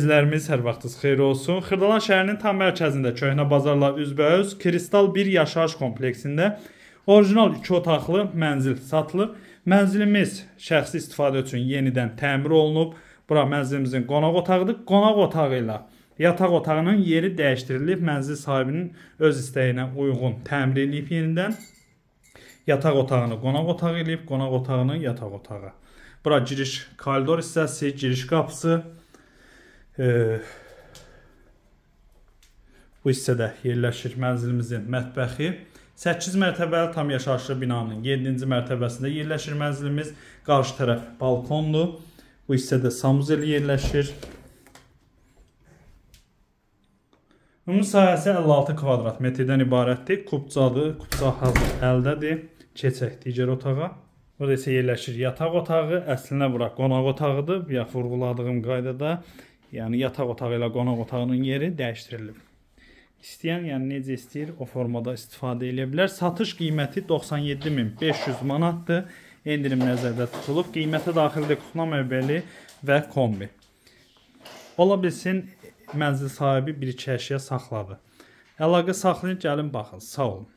İzləyicilərimiz, hər vaxtınız xeyir olsun. Xırdalan şəhərinin tam mərkəzində Köhnə Bazarla üzbəüz Kristal 1 yaşayış kompleksində orijinal 2 otaqlı mənzil satılır. Mənzilimiz şəxsi istifadə üçün yenidən təmir olunub. Bura mənzilimizin qonaq otağıdır. Qonaq otağı ilə yataq otağının yeri dəyişdirilib. Mənzil sahibinin öz istəyinə uyğun təmir edilib yenidən. Yataq otağını qonaq otağı eləyib, qonaq otağını yataq otağı. Bura giriş koridor hissəsi, giriş qapısı. Bu hissədə yerləşir mənzilimizin mətbəxi. 8 mərtəbəli tam yaşayışlı binanın 7-ci mərtəbəsində yerləşir mənzilimiz. Qarşı tərəf balkondur. Bu hissədə sanuzel yerləşir. Ümumi sahəsi 56 kvadrat metrdən ibarətdir. Kupcadır, kupça hazır əldədir. Keçək digər otağa. Burada isə yerləşir yataq otağı. Əslində bura qonaq otağıdır. Bayaq vurğuladığım qaydada. Yəni yataq otağı ilə qonaq otağının yeri dəyişdirilib. İstəyən, yəni necə istəyir o formada istifadə edə bilər. Satış qiyməti 97.500 manatdır. Endirim nəzərdə tutulub. Qiymətə daxildir kuxna mebeli və kombi. Ola bilsin mənzil sahibi bir-iki əşya saxladı. Əlaqə saxlayın, gəlin baxın. Sağ olun.